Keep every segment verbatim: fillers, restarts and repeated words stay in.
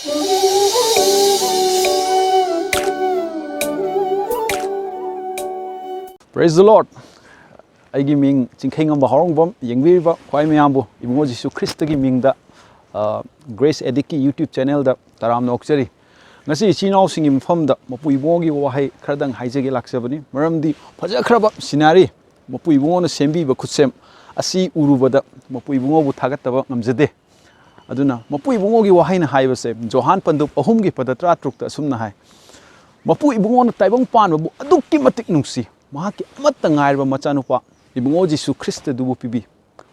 Praise the Lord. ꯑꯩꯒꯤ ꯃꯤꯡ ꯆꯤꯡꯈꯩꯉꯝꯕ ꯍꯥꯎꯔꯣꯡꯕꯝ꯫ ꯌꯦꯡꯕꯤꯔꯤꯕ ꯈ꯭ꯋꯥꯏ ꯃꯌꯥꯝꯕꯨ ꯏꯕꯨꯡꯉꯣ ꯖꯤꯁꯨ ꯈ꯭ꯔꯤꯁꯇꯒꯤ ꯃꯤꯡꯗ, ꯑ, Grace Addict ꯀꯤ YouTube channel ꯗ ꯇꯔꯥꯝꯅ ꯑꯣꯛꯆꯔꯤ꯫ ꯉꯁꯤ ꯏꯆꯤꯟ ꯏꯅꯥꯎꯁꯤꯡꯒꯤ ꯃꯐꯝꯗ ꯃꯄꯨ ꯏꯕꯨꯡꯉꯣꯒꯤ ꯋꯥꯍꯩ ꯈꯔꯗꯪ ꯍꯥꯏꯖꯒꯦ ꯂꯥꯛꯆꯕꯅꯤ꯫ ꯃꯔꯝꯗꯤ ꯐꯖꯈ꯭ꯔꯕ scenery, ꯃꯄꯨ ꯏꯕꯨꯡꯉꯣꯅ ꯁꯦꯝꯕꯤꯕ ꯈꯨꯠꯁꯦꯝ ꯑꯁꯤ ꯎꯔꯨꯕꯗ ꯃꯄꯨ ꯏꯕꯨꯡꯉꯣꯕꯨ ꯊꯥꯒꯠꯇꯕ ꯉꯝꯖꯗꯦ꯫ ꯑꯗꯨꯅ ꯃꯄꯨ ꯏꯕꯨꯡꯉꯣꯒꯤ ꯋꯥꯍꯩꯅ ꯍꯥꯏꯕꯁꯦ ꯖꯣꯍꯥꯟ ꯄꯟꯗꯨꯞ ꯑꯍꯨꯝꯒꯤ ꯄꯗ ꯇꯔꯥꯇꯔꯨꯛꯇ ꯑꯁꯨꯝꯅ ꯍꯥꯏ, "ꯃꯄꯨ ꯏꯕꯨꯡꯉꯣꯅ ꯇꯥꯏꯕꯪ ꯄꯥꯟꯕꯕꯨ ꯑꯗꯨꯛꯀꯤ ꯃꯇꯤꯛ ꯅꯨꯡꯁꯤ, ꯃꯍꯥꯛꯀꯤ ꯑꯃꯠꯇ ꯉꯥꯏꯔꯕ ꯃꯆꯥꯅꯨꯄꯥ ꯏꯕꯨꯡꯉꯣ ꯖꯤꯁꯨ ꯈ꯭ꯔꯤꯁꯇꯗꯨꯕꯨ ꯄꯤꯕꯤ,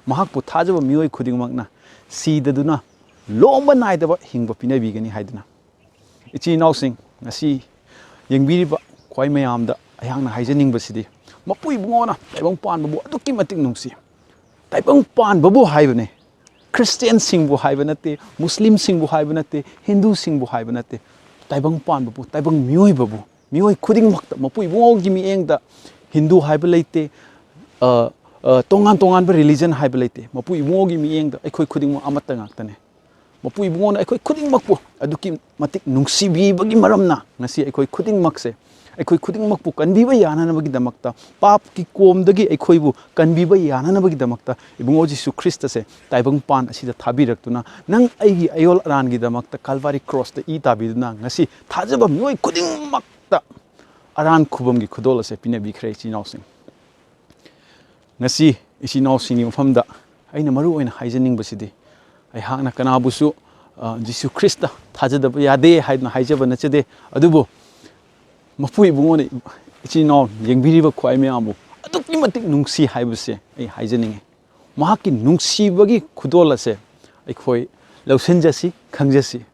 ꯃꯍꯥꯛꯄꯨ ꯊꯥꯖꯕ ꯃꯤꯑꯣꯏ ꯈꯨꯗꯤꯡꯃꯛꯅ ꯁꯤꯗꯗꯨꯅ ꯂꯣꯝꯕ ꯅꯥꯏꯗꯕ ꯍꯤꯡꯕ ꯄꯤꯅꯕꯤꯒꯅꯤ" ꯍꯥꯏꯗꯨꯅ꯫ ꯏꯆꯤꯟ ꯏꯅꯥꯎꯁꯤꯡ, ꯉꯁꯤ ꯌꯦꯡꯕꯤꯔꯤꯕ ꯈ꯭ꯋꯥꯏ ꯃꯌꯥꯝꯗ ꯑꯩꯍꯥꯛꯅ ꯍꯥꯏꯖꯅꯤꯡꯕꯁꯤꯗꯤ, ꯃꯄꯨ ꯏꯕꯨꯡꯉꯣꯅ ꯇꯥꯏꯕꯪ ꯄꯥꯟꯕꯕꯨ ꯑꯗꯨꯛꯀꯤ ꯃꯇꯤꯛ ꯅꯨꯡꯁꯤ꯫ ꯇꯥꯏꯕꯪ ꯄꯥꯟꯕꯕꯨ ꯍꯥꯏꯕꯅꯦ꯫ ꯈ꯭ꯔꯤꯁꯇꯤꯌꯥꯟꯁꯤꯡꯕꯨ ꯍꯥꯏꯕ ꯅꯠꯇꯦ, ꯃꯨꯁꯂꯤꯝꯁꯤꯡꯕꯨ ꯍꯥꯏꯕ ꯅꯠꯇꯦ, ꯍꯤꯟꯗꯨꯁꯤꯡꯕꯨ ꯍꯥꯏꯕ ꯅꯠꯇꯦ꯫ ꯇꯥꯏꯕꯪ ꯄꯥꯟꯕꯕꯨ, ꯇꯥꯏꯕꯪ ꯃꯤꯑꯣꯏꯕꯕꯨ, ꯃꯤꯑꯣꯏ ꯈꯨꯗꯤꯡꯃꯛꯇ ꯃꯄꯨ ꯏꯕꯨꯡꯉꯣꯒꯤ ꯃꯤꯠꯌꯦꯡꯗ ꯍꯤꯟꯗꯨ ꯍꯥꯏꯕ ꯂꯩꯇꯦ, ꯑ, ꯑ, ꯇꯣꯉꯥꯟ ꯇꯣꯉꯥꯟꯕ religion ꯍꯥꯏꯕ ꯂꯩꯇꯦ꯫ ꯃꯄꯨ ꯏꯕꯨꯡꯉꯣꯒꯤ ꯃꯤꯠꯌꯦꯡꯗ ꯑꯩꯈꯣꯏ ꯈꯨꯗꯤꯡꯃꯛ ꯑꯃꯠꯇ ꯉꯥꯛꯇꯅꯦ꯫ ꯃꯄꯨ ꯏꯕꯨꯡꯉꯣꯅ ꯑꯩꯈꯣꯏ ꯈꯨꯗꯤꯡꯃꯛꯄꯨ ꯑꯗꯨꯛꯀꯤ ꯃꯇꯤꯛ ꯅꯨꯡꯁꯤꯕꯤꯕꯒꯤ ꯃꯔꯝꯅ ꯉꯁꯤ ꯑꯩꯈꯣꯏ ꯈꯨꯗꯤꯡꯃꯛꯁꯦ, ꯑꯩꯈꯣꯏ ꯈꯨꯗꯤꯡꯃꯛꯄꯨ ꯀꯟꯕꯤꯕ ꯌꯥꯅꯅꯕꯒꯤꯗꯃꯛꯇ, ꯄꯥꯞꯀꯤ ꯀꯣꯝꯗꯒꯤ ꯑꯩꯈꯣꯏꯕꯨ ꯀꯟꯕꯤꯕ ꯌꯥꯅꯅꯕꯒꯤꯗꯃꯛꯇ ꯏꯕꯨꯡꯉꯣ ꯖꯤꯁꯨ ꯈ꯭ꯔꯤꯁꯇꯁꯦ ꯇꯥꯏꯕꯪ ꯄꯥꯟ ꯑꯁꯤꯗ ꯊꯥꯕꯤꯔꯛꯇꯨꯅ, ꯅꯪ ꯑꯩꯒꯤ ꯑꯌꯣꯜ ꯑꯔꯥꯟꯒꯤꯗꯃꯛꯇ ꯀꯜꯚꯥꯔꯤ ꯀ꯭ꯔꯣꯁꯇ ꯏ ꯇꯥꯕꯤꯗꯨꯅ ꯉꯁꯤ ꯊꯥꯖꯕ ꯃꯤꯑꯣꯏ ꯈꯨꯗꯤꯡꯃꯛꯇ ꯑꯔꯥꯟ ꯈꯨꯕꯝꯒꯤ ꯈꯨꯗꯣꯜ ꯑꯁꯦ ꯄꯤꯅꯕꯤꯈ꯭ꯔꯦ, ꯏꯆꯤꯟ ꯏꯅꯥꯎꯁꯤꯡ꯫ ꯉꯁꯤ ꯏꯆꯤꯟ ꯏꯅꯥꯎꯁꯤꯡꯒꯤ ꯃꯐꯝꯗ ꯑꯩꯅ ꯃꯔꯨ ꯑꯣꯏꯅ ꯍꯥꯏꯖꯅꯤꯡꯕꯁꯤꯗꯤ, ꯑꯩꯍꯥꯛꯅ ꯀꯅꯥꯕꯨꯁꯨ, ꯑ, ꯖꯤꯁꯨ ꯈ꯭ꯔꯤꯁꯇ ꯊꯥꯖꯗꯕ ꯌꯥꯗꯦ ꯍꯥꯏꯗꯨꯅ ꯍꯥꯏꯖꯕ ꯅꯠꯆꯗꯦ꯫ ꯑꯗꯨꯕꯨ ꯃꯄꯨ ꯏꯕꯨꯡꯉꯣꯅ ꯏꯆꯤꯟ ꯏꯅꯥꯎ ꯌꯦꯡꯕꯤꯔꯤꯕ ꯈ꯭ꯋꯥꯏ ꯃꯌꯥꯝꯕꯨ ꯑꯗꯨꯛꯀꯤ ꯃꯇꯤꯛ ꯅꯨꯡꯁꯤ ꯍꯥꯏꯕꯁꯦ ꯑꯩ ꯍꯥꯏꯖꯅꯤꯡꯉꯤ꯫ ꯃꯍꯥꯛꯀꯤ ꯅꯨꯡꯁꯤꯕꯒꯤ ꯈꯨꯗꯣꯜ ꯑꯁꯦ ꯑꯩꯈꯣꯏ ꯂꯧꯁꯤꯟꯖꯁꯤ, ꯈꯪꯖꯁꯤ꯫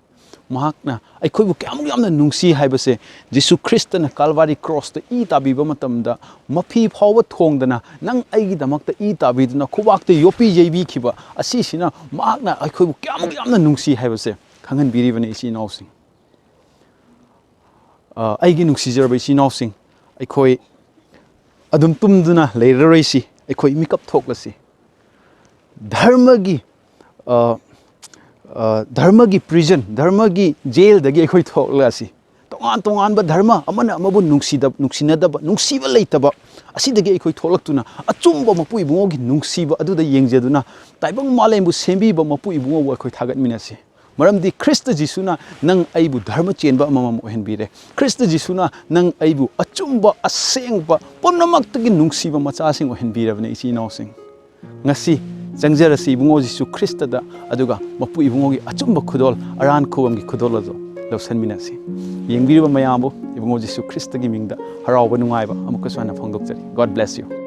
ꯃꯍꯥꯛꯅ ꯑꯩꯈꯣꯏꯕꯨ ꯀꯌꯥꯃꯨꯛ ꯌꯥꯝꯅ ꯅꯨꯡꯁꯤ ꯍꯥꯏꯕꯁꯦ ꯖꯤꯁꯨ ꯈ꯭ꯔꯤꯁꯇꯅ ꯀꯥꯜꯚꯥꯔꯤ ꯀ꯭ꯔꯣꯁꯇ ꯏ ꯇꯥꯕꯤꯕ ꯃꯇꯝꯗ, ꯃꯐꯤ ꯐꯥꯎꯕ ꯊꯣꯡꯗꯅ ꯅꯪ ꯑꯩꯒꯤꯗꯃꯛꯇ ꯏ ꯇꯥꯕꯤꯗꯨꯅ ꯈꯨꯕꯥꯛꯇ ꯌꯣꯠꯄꯤ ꯌꯩꯕꯤꯈꯤꯕ ꯑꯁꯤꯁꯤꯅ ꯃꯍꯥꯛꯅ ꯑꯩꯈꯣꯏꯕꯨ ꯀꯌꯥꯃꯨꯛ ꯌꯥꯝꯅ ꯅꯨꯡꯁꯤ ꯍꯥꯏꯕꯁꯦ ꯈꯪꯍꯟꯕꯤꯔꯤꯕꯅꯤ, ꯏꯆꯤꯟ ꯏꯅꯥꯎꯁꯤꯡ꯫ ꯑ, ꯑꯩꯒꯤ ꯅꯨꯡꯁꯤꯖꯔꯕ ꯏꯆꯤꯟ ꯏꯅꯥꯎꯁꯤꯡ, ꯑꯩꯈꯣꯏ ꯑꯗꯨꯝ ꯇꯨꯝꯗꯨꯅ ꯂꯩꯔꯔꯣꯏꯁꯤ, ꯑꯩꯈꯣꯏ ꯃꯤꯀꯞ ꯊꯣꯛꯂꯁꯤ꯫ ꯙꯔꯃꯒꯤ, ꯑ, ꯑ, ꯙꯔꯃꯒꯤ ꯄ꯭ꯔꯤꯖꯟ, ꯙꯔꯃꯒꯤ ꯖꯦꯜꯗꯒꯤ ꯑꯩꯈꯣꯏ ꯊꯣꯛꯂꯛꯂꯁꯤ꯫ ꯇꯣꯉꯥꯟ ꯇꯣꯉꯥꯟꯕ ꯙꯔꯃ, ꯑꯃꯅ ꯑꯃꯕꯨ ꯅꯨꯡꯁꯤꯗꯕ, ꯅꯨꯡꯁꯤꯅꯗꯕ, ꯅꯨꯡꯁꯤꯕ ꯂꯩꯇꯕ, ꯑꯁꯤꯗꯒꯤ ꯑꯩꯈꯣꯏ ꯊꯣꯛꯂꯛꯇꯨꯅ ꯑꯆꯨꯝꯕ ꯃꯄꯨ ꯏꯕꯨꯡꯉꯣꯒꯤ ꯅꯨꯡꯁꯤꯕ ꯑꯗꯨꯗ ꯌꯦꯡꯖꯗꯨꯅ ꯇꯥꯏꯕꯪ ꯃꯥꯂꯦꯝꯕꯨ ꯁꯦꯝꯕꯤꯕ ꯃꯄꯨ ꯏꯕꯨꯡꯉꯣꯕꯨ ꯑꯩꯈꯣꯏ ꯊꯥꯒꯠꯃꯤꯟꯅꯁꯤ꯫ ꯃꯔꯝꯗꯤ ꯈ꯭ꯔꯤꯁꯇ ꯖꯤꯁꯨꯅ ꯅꯪ ꯑꯩꯕꯨ ꯙꯔꯃ ꯆꯦꯟꯕ ꯑꯃꯃꯝ ꯑꯣꯏꯍꯟꯕꯤꯔꯦ꯫ ꯈ꯭ꯔꯤꯁꯇ ꯖꯤꯁꯨꯅ ꯅꯪ ꯑꯩꯕꯨ ꯑꯆꯨꯝꯕ, ꯑꯁꯦꯡꯕ, ꯄꯨꯝꯅꯃꯛꯇꯒꯤ ꯅꯨꯡꯁꯤꯕ ꯃꯆꯥꯁꯤꯡ ꯑꯣꯏꯍꯟꯕꯤꯔꯕꯅꯤ, ꯏꯆꯤꯟ ꯏꯅꯥꯎꯁꯤꯡ꯫ ꯉꯁꯤ ꯆꯪꯖꯔꯁꯤ ꯏꯕꯨꯡꯉꯣ ꯖꯤꯁꯨ ꯈ꯭ꯔꯤꯁꯇꯗ, ꯑꯗꯨꯒ ꯃꯄꯨ ꯏꯕꯨꯡꯉꯣꯒꯤ ꯑꯆꯨꯝꯕ ꯈꯨꯗꯣꯜ, ꯑꯔꯥꯟ ꯈꯨꯕꯝꯒꯤ ꯈꯨꯗꯣꯜ ꯑꯗꯨ ꯂꯧꯁꯟꯃꯤꯟꯅꯁꯤ꯫ ꯌꯦꯡꯕꯤꯔꯤꯕ ꯃꯌꯥꯝꯕꯨ ꯏꯕꯨꯡꯉꯣ ꯖꯤꯁꯨ ꯈ꯭ꯔꯤꯁꯇꯒꯤ ꯃꯤꯡꯗ ꯍꯔꯥꯎꯕ ꯅꯨꯡꯉꯥꯏꯕ ꯑꯃꯨꯛꯀꯁꯨ ꯍꯟꯅ ꯐꯣꯡꯗꯣꯛꯆꯔꯤ꯫ God bless you.